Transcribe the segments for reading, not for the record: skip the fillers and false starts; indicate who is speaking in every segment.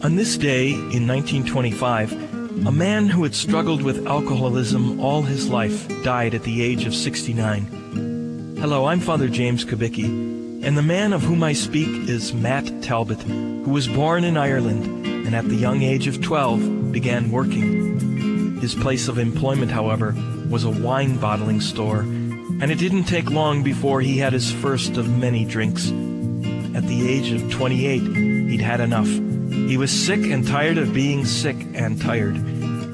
Speaker 1: On this day in 1925, a man who had struggled with alcoholism all his life died at the age of 69. Hello, I'm Father James Kubicki, and the man of whom I speak is Matt Talbot, who was born in Ireland and at the young age of 12 began working. His place of employment, however, was a wine bottling store, and it didn't take long before he had his first of many drinks. At the age of 28, he'd had enough. He was sick and tired of being sick and tired.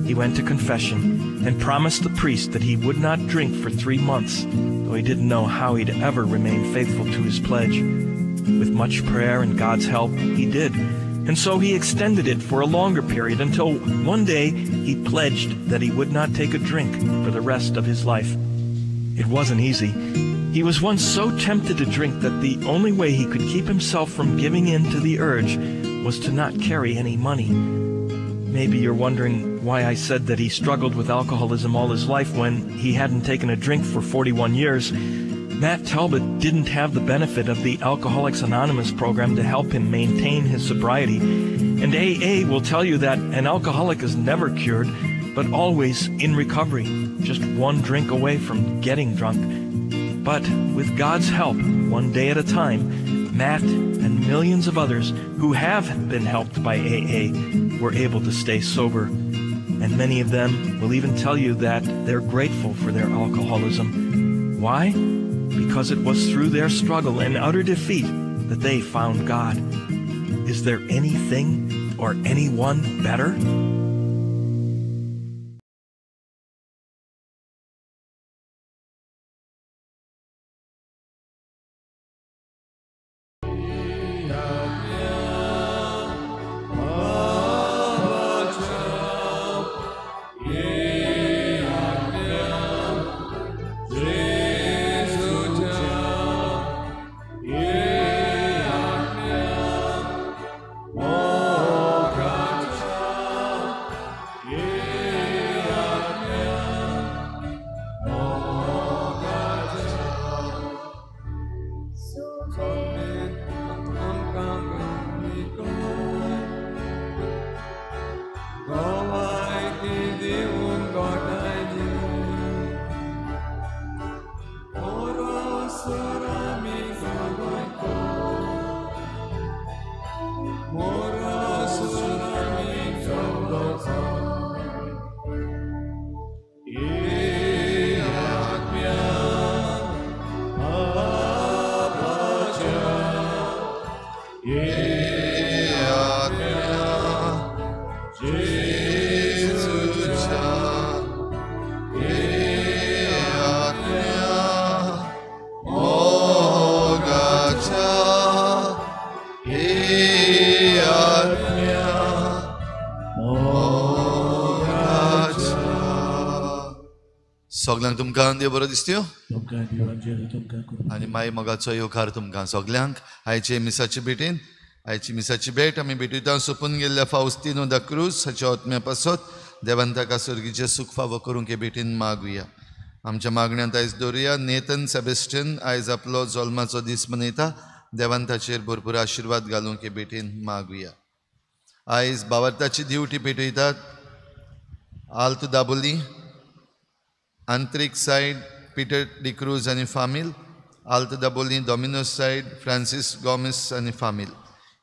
Speaker 1: He went to confession and promised the priest that he would not drink for 3 months, though he didn't know how he'd ever remain faithful to his pledge. With much prayer and God's help, he did. And so he extended it for a longer period until one day he pledged that he would not take a drink for the rest of his life. It wasn't easy. He was once so tempted to drink that the only way he could keep himself from giving in to the urge was to not carry any money. Maybe you're wondering why I said that he struggled with alcoholism all his life when he hadn't taken a drink for 41 years. Matt Talbot didn't have the benefit of the Alcoholics Anonymous program to help him maintain his sobriety. And AA will tell you that an alcoholic is never cured, but always in recovery, just one drink away from getting drunk. But with God's help, one day at a time, Matt and millions of others who have been helped by AA were able to stay sober. And many of them will even tell you that they're grateful for their alcoholism. Why? Because it was through their struggle and utter defeat that they found God. Is there anything or anyone better?
Speaker 2: सगल्यांक तुमकां देव बरो दिसत्यो आनी माई मोगाचो येवकार तुमकां सगल्यांक आयचे मिसाचे भेटेन. आयची मिसाची भेट आमी भेटयता सोंपून गेल्ल्या फावस्तीनो दा क्रूज हाच्या आत्म्या पासत देवान ताका सर्गीचें सूख फावो करूंक हे भेटीन मागुया. आमच्या मागण्यांत आयज दवरुया नेथन सेबेस्टियन आयज आपलो जल्माचो दीस मनयता. देवान ताचेर भरपूर आशिर्वाद घालूंक हे भेटीन मागुया. आयज बावर्ताची दिवटी पेटयतात आल्त दाबोली, आंतरीक सायड पिटर डिक्रूज आनी फामील, Alto Dabolim Domino's side Francis Gomes आनी फामील.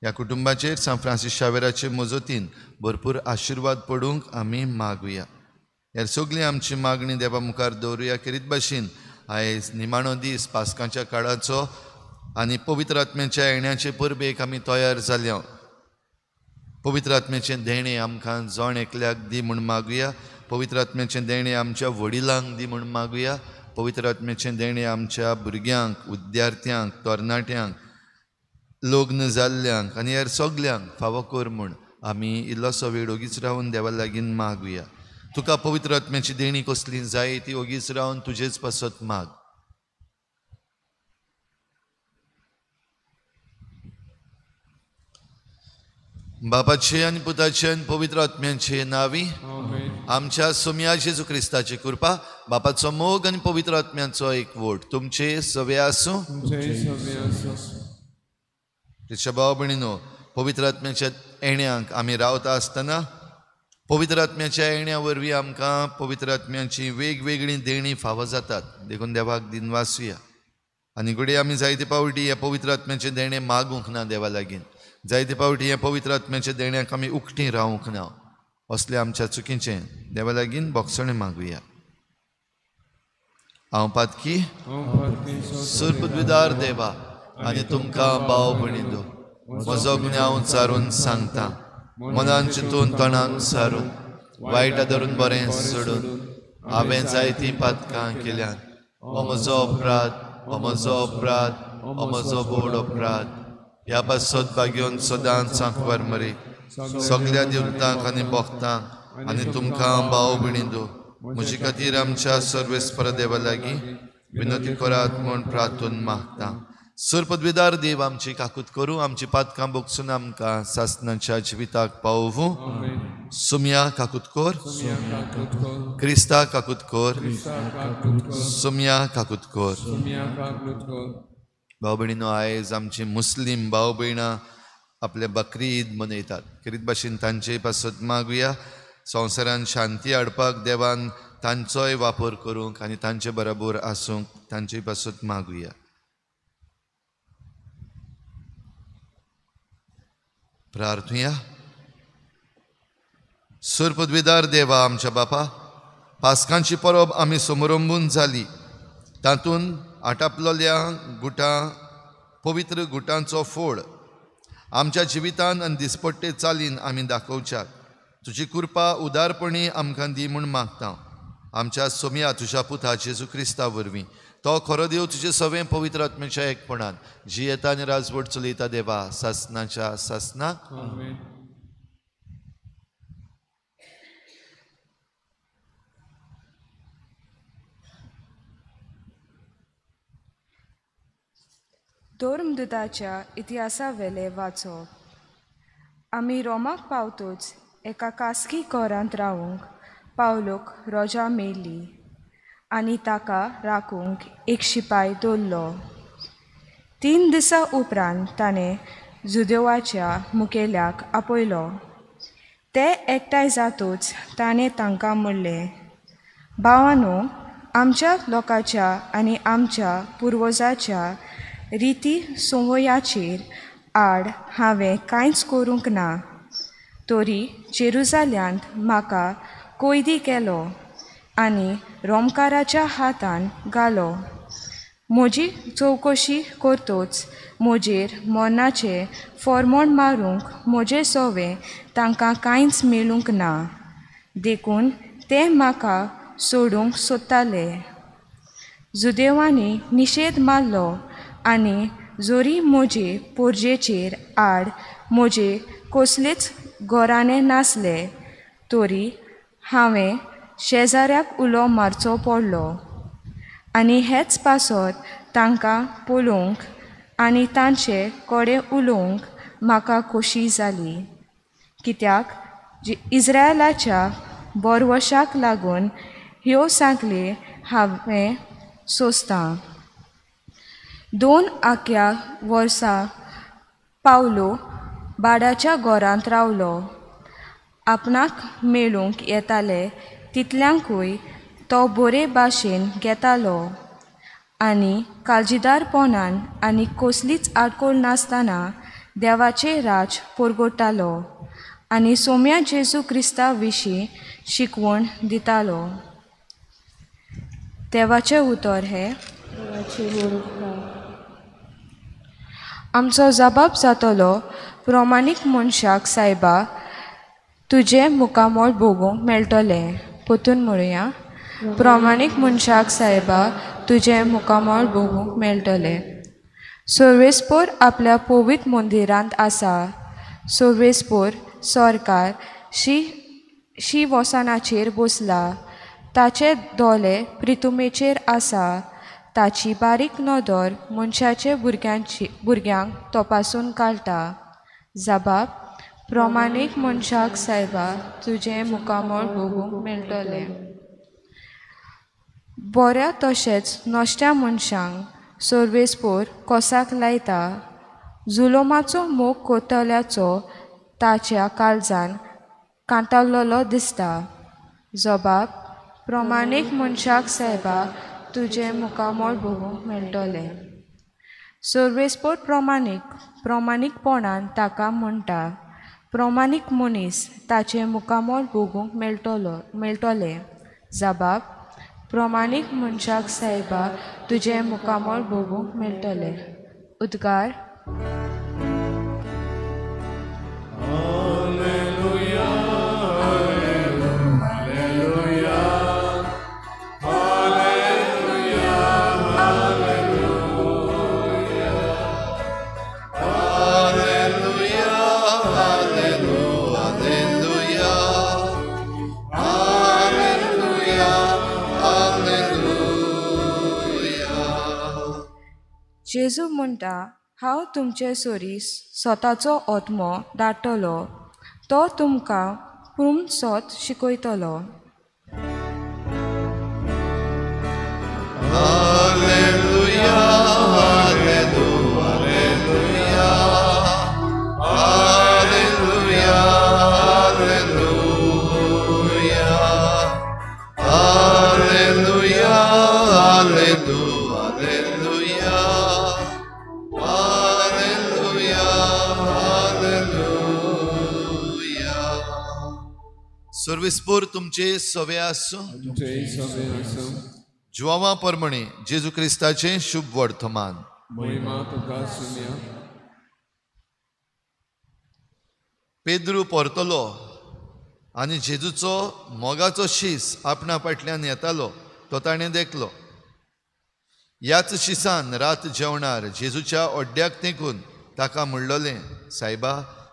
Speaker 2: ह्या कुटुंबाचेर सांत फ्रांसीस शावेराचे मजतीन भरपूर आशिर्वाद पडूंक आमी मागुया. ह्या सगळी आमची मागणी देवा मुखार दवरुया. खेरीत भाशेन आयज निमाणो दीस पास्कांच्या काळाचो आनी पवित्र आत्म्याच्या येण्याचे परबेक आमी तयार जाल्या. पवित्र आत्म्याचें देणें आमकां जण एकल्याक दी म्हूण मागुया. पवित्र आत्म्याचें देणें आमच्या वडिलांक दी म्हूण मागुया. पवित्र आत्म्याचें देणें आमच्या भुरग्यांक, विद्यार्थ्यांक, तरणाट्यांक, लग्न जाल्ल्यांक आनी हेर सगल्यांक फावो कर म्हूण आमी इल्लोसो वेळ ओगीच रावन देवा लागीं मागुया. तुका पवित्र आत्म्याची देणी कसली जाय ती ओगीच रावन तुजेच पासत माग. बापाचे आनी पुताचे आनी पवित्र आत्म्याचे नावी आमच्या सोम्या जेजू क्रिस्ताची कृपा, बापाचो मोग आनी पवित्र आत्म्याचो एकवट तुमचे सवे आसूं. भाव भयणीनो, पवित्र आत्म्याच्या येण्यांक आमी रावता आसतना पवित्र आत्म्याच्या येण्या वरवीं आमकां पवित्र आत्म्याची वेगवेगळीं देणीं फावो जातात. देखून देवाक दिनवासुया. आनी घडये आमी जायते पावटी ह्या पवित्र आत्म्याचें देणें मागूंक ना देवा लागीं, जायते पावटी ह्या पवित्र आत्म्याच्या देण्याक आमी उकटीं रावूंक ना. असले आमच्या चुकीचें देवा लागीं बोगसणें मागुया. हांव पातकी सुरपदविदार देवा आनी तुमकां भाव भयणींनो म्हजो गुन्यांव सारून सांगता, मनान चिंतून तणान सारून वायट धरून बरें सोडून हांवें जायतीं पातकां केल्यात. हो म्हजो अपराध, हो म्हजो अपराध, हो म्हजो व्हड अपराध. ह्या पासत भाग्योन सदांच सांकवार मरे सगल्या देवतांक आनी भक्तांक आनी तुमकां भाव भयणींनो म्हजे खातीर आमच्या सर्वेस्पर देवा लागीं विनंती करात म्हूण प्रार्थून मागता. सुरपदविदार देव आमची काकूत करूं, आमची पातकां बोगसून आमकां सासनाच्या जिविताक पावोवूं. सुमया काकूत कर, क्रिस्ता काकूत कर, सुमया काकूत कर. भाव भयणीनो, आयज आमची मुस्लीम भाव भयणां आपले बकरी ईद मनयतात. खेरीत भाशेन तांचे पासत मागुया संवसारान शांती हाडपाक देवान तांचोय वापर करूंक आनी तांचे बरोबर आसूंक तांचे पासत मागुया. प्रार्थुया. सुरपदविदार देवा आमच्या बापा, पास्कांची परब आमी समरंबून जाली, तातूंत आटापलेल्या गुटां पवित्र गुटांचो फोड आमच्या जिवितान आनी दिसपट्टे चालीन आमी दाखोवच्याक तुजी कृपा उदारपणी आमकां दी म्हूण मागता. आमच्या सोमया तुज्या पुता जेजू क्रिस्ता वरवीं तो खरो देव तुजे सवें पवित्र आत्म्याच्या एकपणान जियेता आनी राजवट चलयता देवा सासनाच्या सासनाक.
Speaker 3: धर्मदूताच्या इतिहासावेलें वाचप. आमी रोमाक पावतूच एका खासगी घरांत रावूंक पावलोक रोजा मेळ्ळी आनी ताका राखूंक एक शिपाय दवरलो. 3 दिसां उपरांत ताणें जुदेवाच्या मुखेल्याक आपयलो. ते एकठांय जातूच ताणें तांकां म्हणलें, भावानो, आमच्या लोकांच्या आनी आमच्या पुर्वजाच्या रिती संवयाचेर आड हांवें कांयच करूंक ना, तरी जेरुजाल्यांत म्हाका कोयदी केलो आनी रोमकाराच्या हातान घालो. म्हजी चवकशी करतच म्हजेर मरणाचें फॉर्मोण मारूंक म्हजें सवें तांकां कांयच मेळूंक ना, देखून ते म्हाका सोडूंक सोदताले. जुदेवांनी निशेध मारलो आनी जरी म्हजे पोरजेचेर आड म्हजे कसलेच घराणें नासले तरी हांवें शेजाऱ्याक उलो मारचो पडलो आनी हेच पासत तांकां पळोवंक आनी तांचे कडेन उलोवंक म्हाका खोशी जाली, कित्याक इस्रायलाच्या बोरवशाक लागून ह्यो सांगले हांवें सोंसतां. 2 आख्या वर्सां पावलो बाडाच्या घरांत रावलो. आपणाक मेळूंक येताले तितल्यांकूय तो बरे भाशेन घेतालो आनी काळजीदारपणान आनी कसलीच आडखळ नासतना देवाचें राज परगटालो आनी सोम्या जेजू क्रिस्ता विशीं शिकवण दितालो. देवाचें उतर हें. आमचो जबाब जातलो, प्रमाणीक मनशाक सायबा तुजें मुखामळ भोगूंक मेळटलें. परतून म्हणुया, प्रमाणीक मनशाक सायबा तुजें मुखामळ भोगूंक मेळटलें. सर्वेस्पोर आपल्या पवित्र मंदिरांत आसा. सर्वेस्पोर सरकार शिवसानाचेर बसला. ताचे दोळे प्रितुमेचेर आसा. ताची बारीक नदर मनशाचे भुरग्यांक तपासून काडटा. जबाब, प्रमाणीक मनशाक सायबा तुजें मुखामळ भोगूंक मेळटलें. बऱ्या तशेंच नश्ट्या मनशांक सर्वेस्पोर कोसाक लायता. जुलोमाचो मोग करतल्याचो ताच्या काळजान कांतारलेलो दिसता. जबाब प्रमाणीक मनशाक सायबा तुजें मुखामळ भोगूंक मेळटलें. सर्वेस्पोर प्रमाणीक प्रमाणीकपणान ताका म्हणटा, प्रमाणीक मनीस ताचें मुखामळ भोगूंक मेळटलें. जबाब प्रमाणीक मनशाक सायबा तुजें मुखामळ भोगूंक मेळटलें. उद्गार. जेजू म्हणटा, हांव तुमचे सरी स्वताचो आत्मो धाडटलो, तो तुमकां पूर्ण सत शिकयतलो.
Speaker 2: हालेलुया, हालेलुया, हालेलुया, हालेलुया, हालेलुया, हालेलुया, हालेलुया, हालेलुया. सर्वेस्पोर तुमचे सवे आसूं. जुआवा परमणे जेजू क्रिस्ताचें शुभ वर्तमान. पेद्रू परतलो आनी जेजूचो मोगाचो शीस आपणा फाटल्यान येतालो तो ताणें देखलो. ह्याच शिसान रात जेवणार जेजूच्या ओड्ड्याक तेंकून ताका म्हणलोलें, सायबा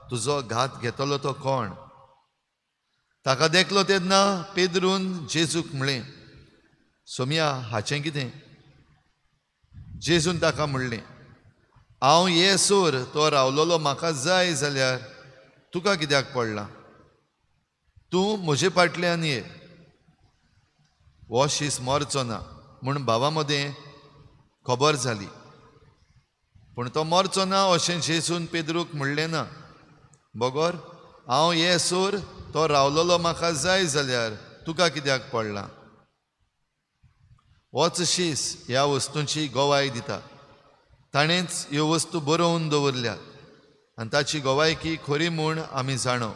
Speaker 2: तुजो घात घेतलो तो कोण? ताका देखलो तेन्ना पेद्रून जेजूक म्हणलें, सोमया हाचें कितें? जेजून ताका म्हणलें, हांव ये सोर तो रावलोलो म्हाका जाय जाल्यार तुका कित्याक पडलां? तूं म्हजे फाटल्यान ये. हो शीस मरचो ना म्हूण भावा मदें खबर जाली, पूण तो मरचो ना अशें जेजून पेद्रूक म्हणलें ना, बगर हांव ये सोर तो रावलोलो म्हाका जाय जाल्यार तुका कित्याक पडलां? होच शीस ह्या वस्तूंची गवाय दिता. ताणेंच ह्यो वस्तू बरोवन दवरल्यात आनी ताची गवायकी खरी म्हूण आमी जाणो.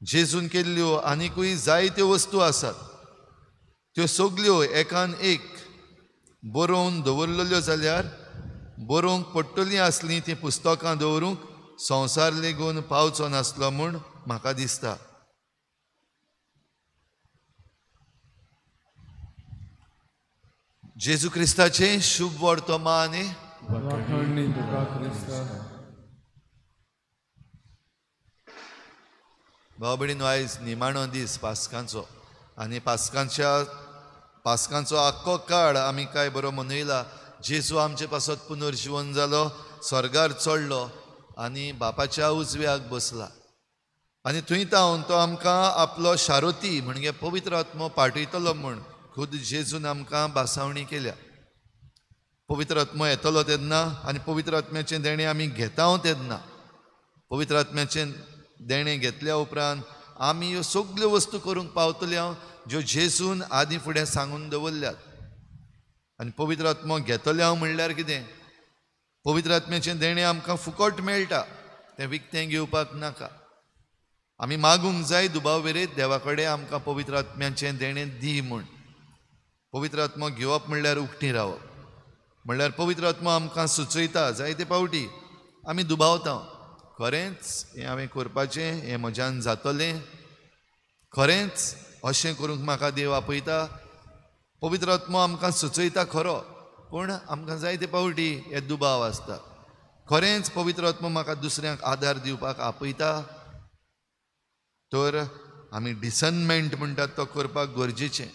Speaker 2: जेजून केल्ल्यो आनिकूय जायत्यो वस्तू आसात, त्यो सगल्यो एकान एक बरोवन दवरलेल्यो जाल्यार बरोवंक पडटलीं आसलीं तीं पुस्तकां दवरूंक संवसार लेगून पावचो नासलो म्हूण म्हाका दिसता. जेजू क्रिस्ताचें शुभ वर्तमान. भाव भयणीनो, आयज निमाणो दीस पास्कांचो आनी पास्कांचो आख्खो काळ आमी काय बरो मनयला. जेजू आमचे पासत पुनर्जिवन जालो, स्वर्गार चडलो आनी बापाच्या उजव्याक बसला आनी थंय तावन तो आमकां आपलो शारोती म्हणजे पवित्र आत्मो पाठयतलो म्हूण खुद जेजून आमकां भासावणी केल्या. पवित्र आत्मो येतलो तेन्ना आनी पवित्र आत्म्याचें देणें आमी घेता तेन्ना, पवित्र आत्म्याचें देणें घेतल्या उपरांत आमी ह्यो सगल्यो वस्तू करूंक पावतल्यो ज्यो जेजून आदीं फुडें सांगून दवरल्यात. आनी पवित्र आत्मो घेतले हांव म्हणल्यार कितें? पवित्र आत्म्याचें देणें आमकां फुकट मेळटा, तें विकतें घेवपाक नाका. आमी मागूंक जाय दुबाव वेरेत देवा कडेन आमकां पवित्र आत्म्याचें देणें दी म्हूण. पवित्र आत्मो घेवप म्हणल्यार उकती रावप, म्हणल्यार पवित्र आत्मो आमकां सुचयता जायते फावटी आमी दुबावता, खरेंच हें हांवें करपाचें, हें म्हज्यान जातलें, खरेंच अशें करूंक म्हाका देव आपयता. पवित्र आत्मो आमकां सुचयता खरो, पूण आमकां जायते फावटी हे दुबाव आसता, खरेंच पवित्र आत्मो म्हाका दुसऱ्यांक आदार दिवपाक आपयता? तर आमी डिसर्नमेंट म्हणटात तो करपाक गरजेचें,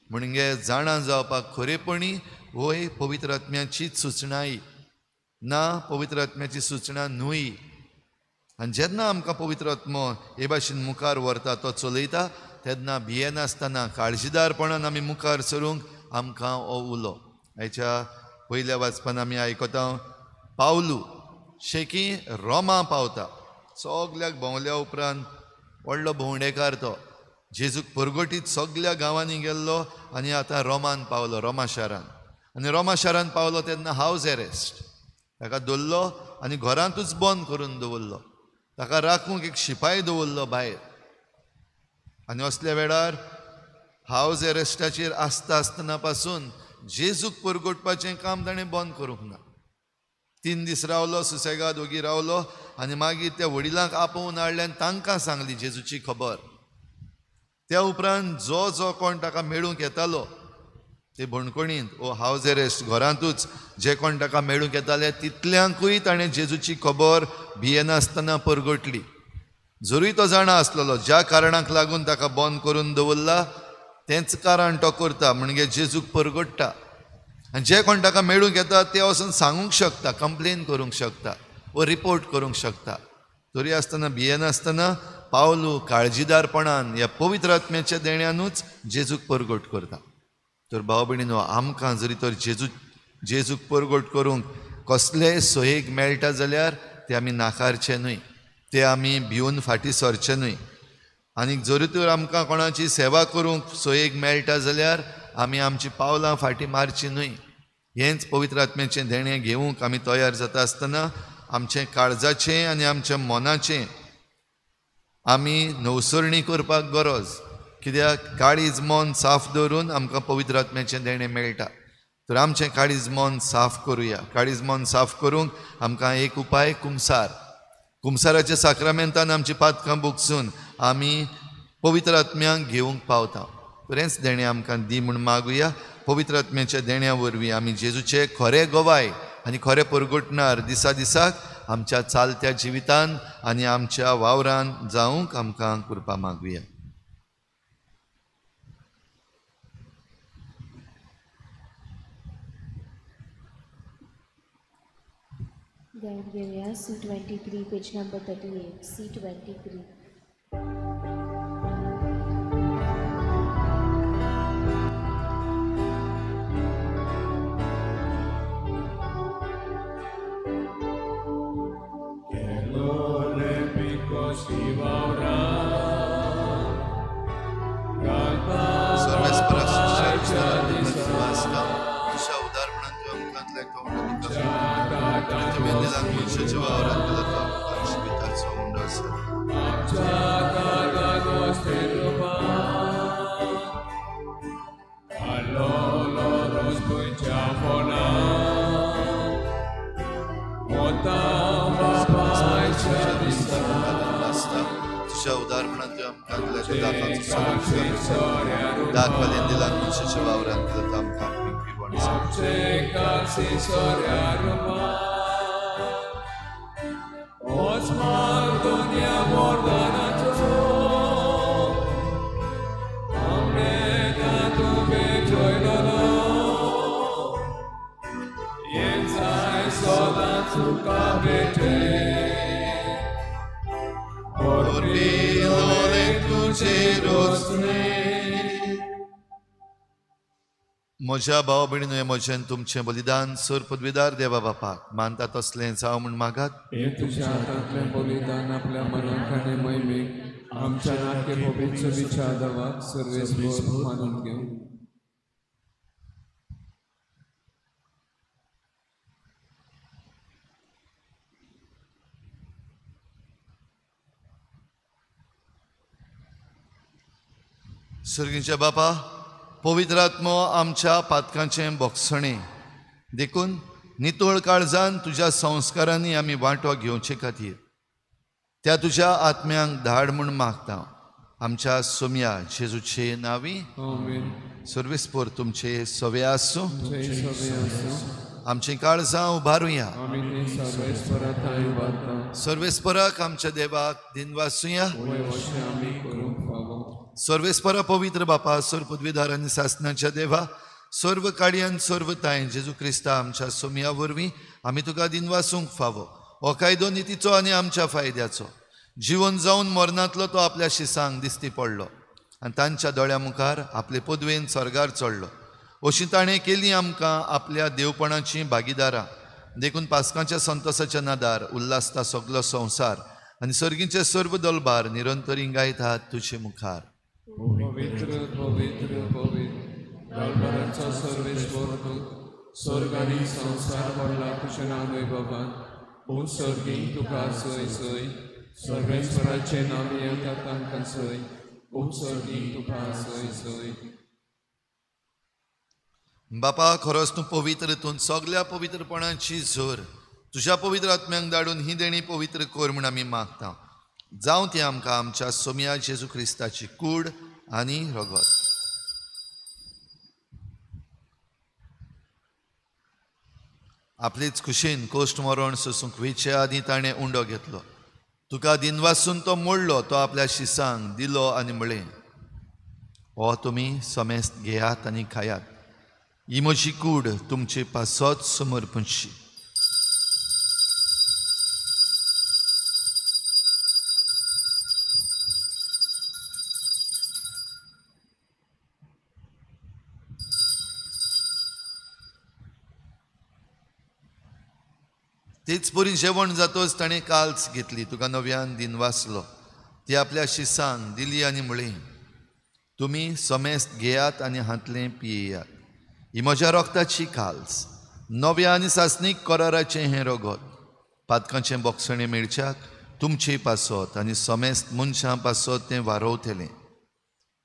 Speaker 2: म्हणजे जाणा जावपाक खरेपणी होय पवित्र आत्म्याचीच सुचणाय ना, पवित्र आत्म्याची सुचना न्हय. आनी जेन्ना आमकां पवित्र आत्मो हे भाशेन मुखार व्हरता, तो चलयता, तेन्ना भियेनासतना काळजीदारपणान आमी मुखार सरूंक आमकां हो उलो. हाच्या पयल्या वाचपान आमी आयकता, पावलू शेकी रोमा पावता सगल्याक भोंवल्या उपरांत व्हडलो भोंवडेकार तो जेजूक परगटीत सगल्या गांवांनी गेल्लो आनी आतां रोमान पावलो, रोमा शारान. आनी रोमा शारान पावलो तेन्ना हावज एरेस्ट, ताका दवरलो आनी घरांतूच बंद करून दवरलो. ताका राखूंक एक शिपाय दवरलो भायर. आनी असल्या वेळार हावज एरेस्टाचेर आसता आसतना पासून जेजूक परगटपाचें काम ताणें बंद करूंक ना. 3 दीस रावलो सुसेगाद ओगी रावलो आनी मागीर त्या वडिलांक आपोवन हाडले आनी तांकां सांगली जेजूची खबर. त्या उपरांत जो जो कोण ताका मेळूंक येतालो ते बणकोणींत ओ हावज एरेस्ट घरांतूच जे कोण ताका मेळूंक येताले तितल्यांकूय ताणें जेजूची खबर भियेनासतना परगटली. जरूय तो जाणा आसलेलो ज्या कारणाक लागून ताका बंद करून दवरला तेंच कारण तो करता, म्हणजे जेजूक परगट्टा. आनी जे कोण ताका मेळूंक येता ते वचून सांगूंक शकता, कंप्लेन करूंक शकता वो रिपोर्ट करूंक शकता. तरी आसतना भियेनासतना पावलू काळजीदारपणान ह्या पवित्र आत्म्याच्या देण्यानूच जेजूक परगट करता. तर भाव भयणीनो, आमकां जरी तर जेजूक परगट करूंक कसलेय सोयेक मेळटा जाल्यार ते आमी नाकारचे न्हय, ते आमी भिवन फाटीं सरचे न्हय. आनी जरी तर आमकां कोणाची सेवा करूंक सोयेक मेळटा जाल्यार आमी आमची पावलां फाटीं मारची न्हय. हेंच पवित्र आत्म्याचें देणें घेवंक आमी तयार जाता आसतना आमचें काळजाचें आनी आमच्या मनाचें आमी नवसरणी करपाक गरज. कित्याक काळीज मन साफ दवरून आमकां पवित्र आत्म्याचें देणें मेळटा. तर आमचें काळीज मन साफ करुया. काळीज मन साफ करूंक आमकां एक उपाय कुमसार. कुमसाराच्या साक्रामेंतान आमची पातकां भोगसून आमी पवित्र आत्म्यांक घेवंक पावता. तर हेंच देणें आमकां दी म्हूण मागुया. पवित्र आत्म्याच्या देण्या वरवीं आमी जेजूचे खरे गवाय आनी खरे परगटणार दिसा दिसाक आमच्या चालत्या जिवितान आनी आमच्या वावरान जावंक आमकां कृपा मागुया.
Speaker 4: गायन घेवया C23 page number 38. C23.
Speaker 2: म्हज्या भाव भयणीनो, म्हजें तुमचें बलिदान सर पदवीदार देवा बापाक मानता तसलें जावं म्हूण मागात.
Speaker 5: हे तुज्या हातांतलें बलिदान आपल्या मनाक आनी महिमेक आमच्या नाके पवित्र विचार देवाक सर्वेस्पर मानून घेवं.
Speaker 2: सर्गीच्या बापा, पवित्र आत्मो आमच्या पातकांचें बोगसणें देखून नितळ काळजान तुज्या संस्कारांनी आमी वांटो घेवचे खातीर त्या तुज्या आत्म्यांक धाड म्हूण मागता. आमच्या सोम्या जेजूचे नांवी. सर्वेस्पर तुमचे सवे आसूं. आमचीं काळजां उबारुया. सर्वेस्पराक आमच्या देवाक दिनवासुया. सर्वेस्परा पवित्र बापा, सर्व पदवीधार आनी सासनाच्या देवा, सर्व काडयान सर्व तायन जेजू क्रिस्ता आमच्या सोमया वरवीं आमी तुका दिनवासूंक फावो. हो कायदो नितीचो आनी आमच्या फायद्याचो. जिवन जावन मरणांतलो तो आपल्या शिसांक दिसती पडलो आनी तांच्या दोळ्या मुखार आपले पदवेन स्वर्गार चडलो. अशी ताणें केली आमकां आपल्या देवपणाची भागीदारां. देखून पास्कांच्या संतोसाच्या नादार उल्हासता सगलो संवसार. आनी सर्गींचे सर्व दलबार निरंतर गायतात तुजे मुखार.
Speaker 5: पवित्र पवित्र पवित्र दलबारांचो सर्वेश्वर तूं, स्वर्ग आनी संवसार भरला तुजें नांव वैभवान. ओ सर्गी तुका सय सय, सर्वेश्वराचें नांव येता तांकां सय. ओ सर्गी तुका सय सय.
Speaker 2: बापा खरोच तूं पवित्र, तूं सगल्या पवित्रपणाची जोर. तुज्या पवित्र आत्म्यांक धाडून ही देणी पवित्र कर म्हूण आमी मागता. जावं ती आमकां आमच्या सोम्या जेजू क्रिस्ताची कूड आनी रगत. आपलेच खुशेन कोश्ट मरण सोसूंक वेचे आदीं ताणें उंडो घेतलो. तुका दिनवासून तो मोडलो, तो आपल्या शिसांक दिलो आनी म्हळें, हो तुमी समेस्त घेयात आनी खायात, ही म्हजी कूड तुमचे पासत समर्पणशी. तेच परी जेवण जातोच ताणें काल्स घेतली, तुका नव्यान दिनवासलो, ती आपल्या शिसांक दिली आनी म्हळें, तुमी समेस्त घेयात आनी हांतलें पियेयात, ही म्हज्या रक्ताची काल्स, नव्या आनी सासणीक कराराचें हें रगत, पातकांचें बोगसणें मेळच्याक तुमचे पासत आनी समेस्त मनशां पासत तें वारोवतलें.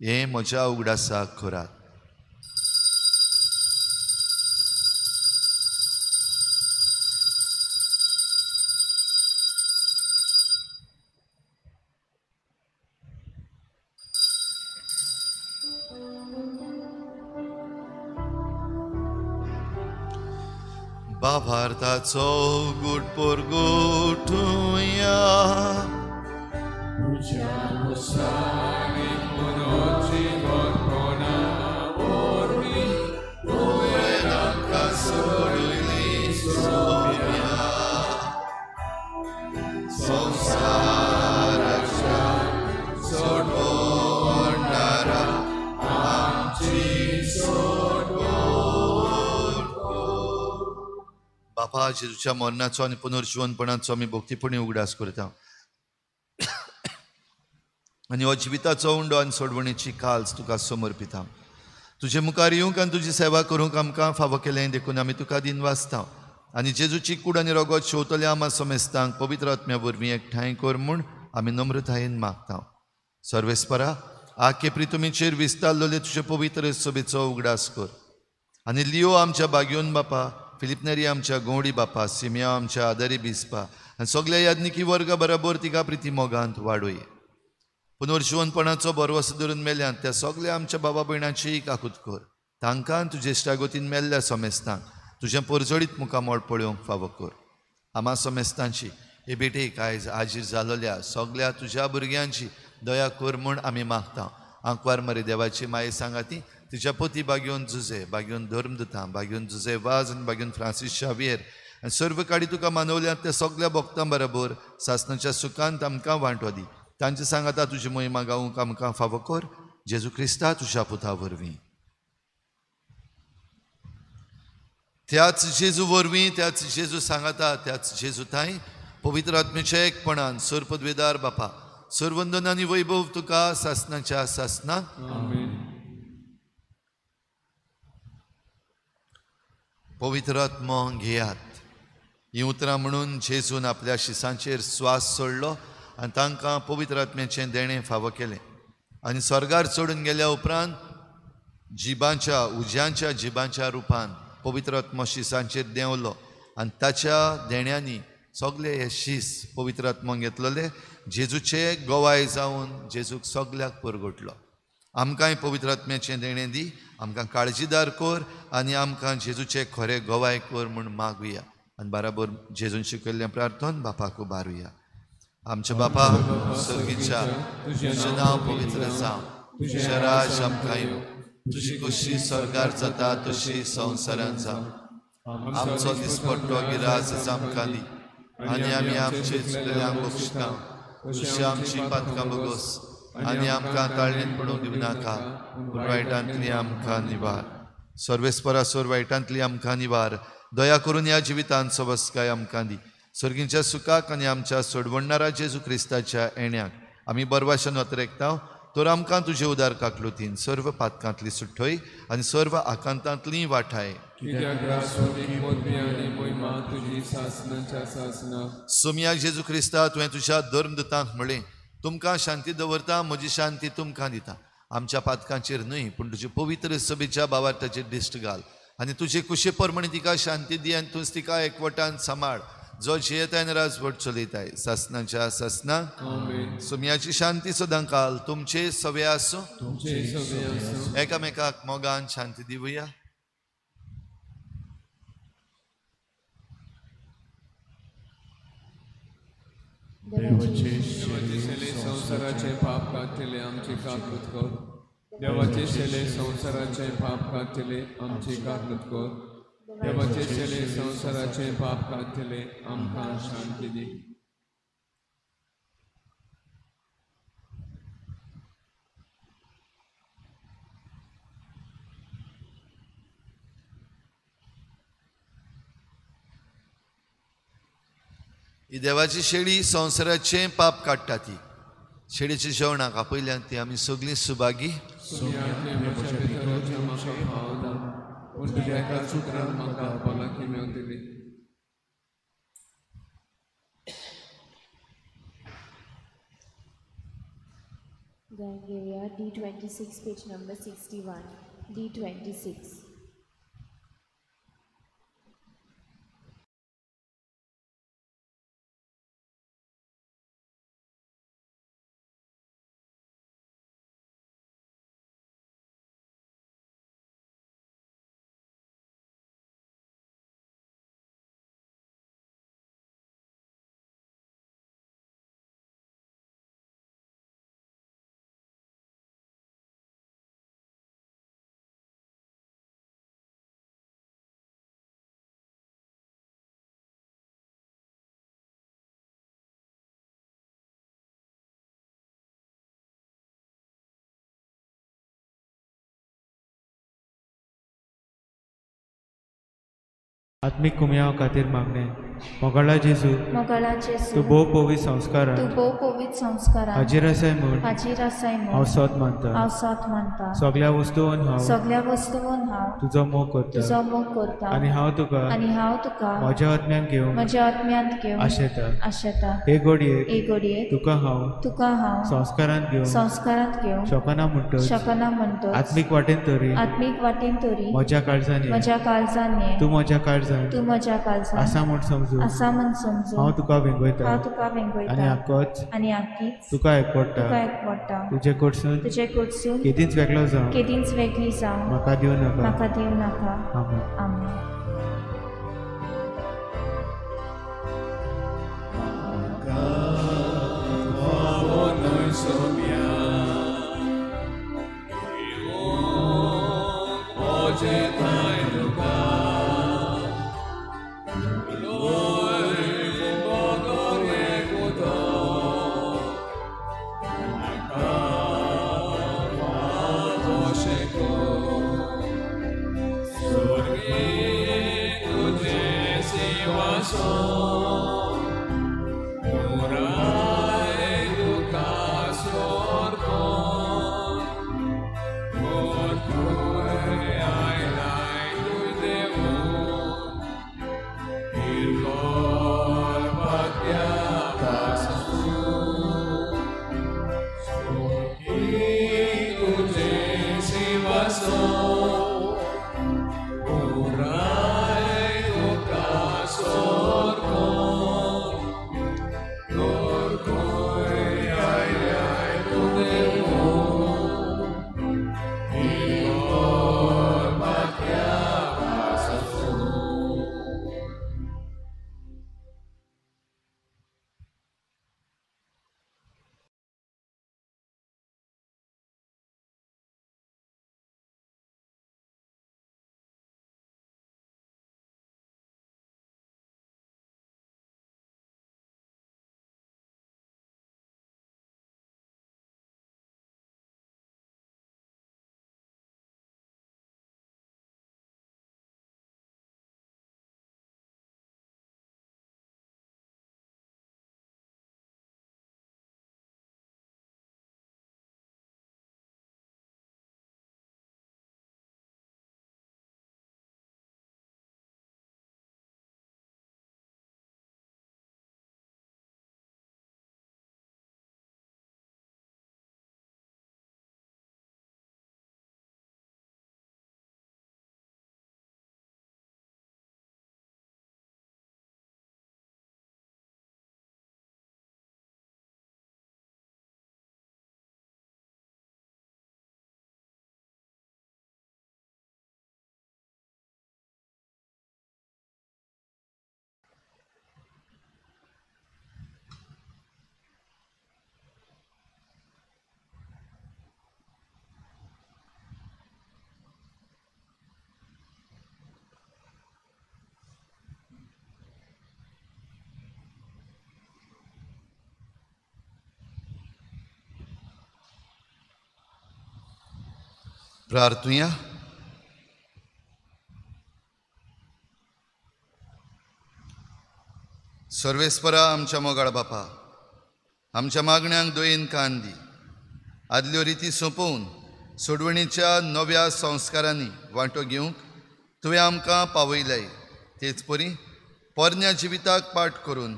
Speaker 2: हें म्हज्या उगडासाक करात. बाभारताचो गुट पोरगुटुया, संवसाराच्या सोडवणारा आमची सोडवण. बापा, जेजूच्या मरणाचो आनी पुनर्जिवनपणाचो आमी भक्तीपणी उगडास करता आनी हो जिविताचो उंडो आनी सोडवणेची काल्स तुका समर्पिता. तुजे मुखार येवंक आनी तुजी सेवा करूंक आमकां फावो केलें देखून आमी तुका दिनवासता आनी जेजूची कूड आनी रगत शेवतल्या आमा समेस्तांक पवित्र आत्म्या वरवीं एकठांय कर म्हूण आमी नम्रतायेन मागता. सर्वेस्परा, आखे प्रितुमीचेर विस्तारलेले तुजे पवित्र सभेचो उगडास कर आनी लियो आमच्या बागयोन बापा, फिलिपनेरी आमच्या गोंडी बापा, सिमिया आमच्या आदारी बिस्पा आनी सगल्या याज्ञिकी वर्गा बराबर तिका प्रिती मोगांत वाडोय. पुनर्जिवनपणाचो भरवसो धरून मेल्यान त्या सगल्या आमच्या बाबा भयणाची काकूत कर. तांकां तुजे इश्टागतीन मेल्ल्या समेस्तांक तुजें परजळीत मुखामळ पळोवंक फावो कर. आमा समेस्तांची हे भेटेक आयज आजीर जालोल्या सगल्या तुज्या भुरग्यांची दया कर म्हूण आमी मागता. आंकवार मरे देवाची माये सांगाती तुज्या पोती बागयोन जुजे, बागयोन धर्मदुतां, बागयोन जुजे वाज आनी बागयोन फ्रांसीस शावियर आनी सर्व काडी तुका मानवल्यात त्या सगल्या भक्तां बरोबर सासणाच्या सुखांत आमकां वांटो दी. तांचे सांगाता तुजी मोहिमा गावूंक आमकां फावो कर, जेजू क्रिस्ता तुज्या पुता वरवीं. त्याच जेजू वरवीं, त्याच जेजू सांगाता, त्याच जेजू थांय पवित्र आत्म्याच्या एकपणान सर्वपदवेदार बापा, सर्वंदन आनी वैभव तुका सासणाच्या सासना.
Speaker 5: आमेन.
Speaker 2: पवित्र आत्मो घेयात. हीं उतरां म्हणून जेजून आपल्या शिसांचेर स्वास सोडलो आनी तांकां पवित्र आत्म्याचें देणें फावो केलें. आनी स्वर्गार चडून गेल्या उपरांत जिबांच्या उज्यांच्या जिबांच्या रुपान पवित्र आत्मो शिसांचेर देंवलो आनी ताच्या देण्यांनी सगळे हे शीस पवित्र आत्मो घेतलेले जेजूचे गवाय जावन जेजूक सगल्याक परगटलो. आमकांय पवित्र आत्म्याचें देणें दी, आमकां काळजीदार कर आनी आमकां जेजूचे खरे गवाय कर म्हूण मागुया आनी बराबर जेजून शिकयल्लें प्रार्थन बापाक उबारुया. आमच्या बापा सर्गीच्या, तुजें नांव पवित्र जावं, तुजें राज आमकां येवं, तुजी खोशी स्वर्गार जाता तशी संवसारांत जावं. आमचो दिसपट्टो गिराज आमकां दी आनी आमी आमचे चुकल्यांक बक्षिता तशी आमची पातकां बगोस आनी आमकां ताळणेंत पडूंक दिवं नाका, पूण वायटांतली आमकां निवार. सर्वेस्परा सोर वायटांतली आमकां निवार. दया करून ह्या जिवितांत सवस्काय आमकां दी. सर्गींच्या सुखाक आनी आमच्या सोडवणणारा जेजू क्रिस्ताच्या येण्याक आमी बरवाशन वतरेकता तर आमकां तुजे उदार काकलुतीन सर्व पातकांतली सुठोय आनी सर्व आकांतांतली वाठाय. सोमया जेजू क्रिस्ता, तुवें तुज्या धर्मदूतांक म्हळें, तुमकां शांती दवरता, म्हजी शांती तुमकां दिता. आमच्या पातकांचेर न्हय पूण तुजे पवित्र सभेच्या भावार्थाचेर दिश्ट घाल आनी तुजे कुशे प्रमाणे तिका शांती दी आनी तूंच तिका एकवटान सांबाळ, जो जियेताय आनी राजवट चलयताय सासनाच्या सासना. सोमयाची शांती सदां काल तुमचे सवे आसूं. एकामेकाक मोगान शांती दिवया.
Speaker 5: देवाचे संवसाराचे पाप काडटले आमचे काकूत कर. देवाचे शेले संवसाराचे पाप काडटले आमचे काकूत कर. देवाचे शेले संवसाराचे पाप काडटले आमकां शांती दी.
Speaker 2: ही देवाची शेळी संवसाराचें पाप काडटा. ती शेळीच्या जेवणाक आपयल्यान ती आमी सगळीं Subhagi.
Speaker 4: D26, page number 61. D26.
Speaker 6: आत्मीक कुमयाव खातीर मागणें. मोगाळा जेजू, तूं भोव पवित्र संस्कारांत हाजीर आसाय म्हूण हांव सोद मानता. सगळ्या वस्तून हांव तुजो मोग करता आनी हांव तुका म्हज्या आत्म्यांत घेवंक आशेता. हे घडयेक तुका हांव संस्कारांत घेवंक शकना म्हणटच आत्मीक वाटेन तरी म्हज्या काळजान ये, तूं म्हज्या काळजान आसा म्हूण समजून हांव तुका वेंगयता आनी आक्कोच तुका एकवटा. तुजे कडसून केदींच वेगळो जावं म्हाका दिवं नाका. आमेन.
Speaker 5: Por tu
Speaker 2: प्रार्थुया. सर्वेस्परा आमच्या मोगाळ बापा, आमच्या मागण्यांक दोयेन कान दी. आदल्यो रिती सोंपोवन सोडवणीच्या नव्या संस्कारांनी वांटो घेवंक तुवें आमकां पावयलाय. तेच परी पोरण्या जिविताक पाठ करून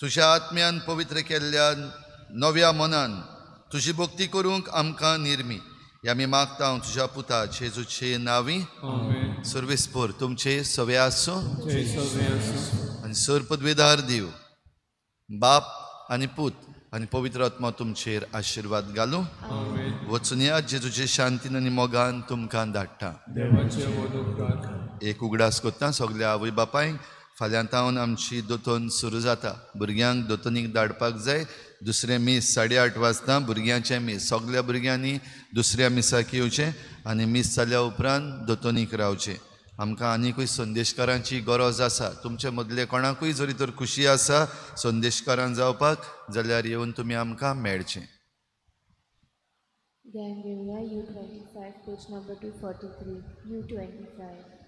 Speaker 2: तुज्या आत्म्यान पवित्र केल्ल्या नव्या मनान तुजी भक्ती करूंक आमकां निर्मी. हे आमी मागता हांव तुज्या पुता जेजूचे नांवी. सर्वेस्पर तुमचे सवे आसूं आनी सर पदवेदार देव बाप आनी पूत आनी पवित्र आत्मा तुमचेर आशिर्वाद घालूं. वचून या जेजूचे शांतीन आनी मोगान तुमकां धाडटा. एक उगडास करता सगल्या आवय बापायक, फाल्यां तावन आमची दोतोन सुरू जाता. भुरग्यांक दोतोनीक धाडपाक जाय. दुसरें मीस 8:30 वाजता भुरग्यांचें मीस. सगल्या भुरग्यांनी दुसऱ्या मिसाक येवचें आनी मीस जाल्या उपरांत दोतोनीक रावचें. आमकां आनीकूय संदेशकारांची गरज आसा. तुमचे मदले कोणाकूय जरी तर खुशी आसा संदेशकारान जावपाक जाल्यार येवन तुमी आमकां मेळचें.
Speaker 4: Gang घेवया U25 page number 243 U25.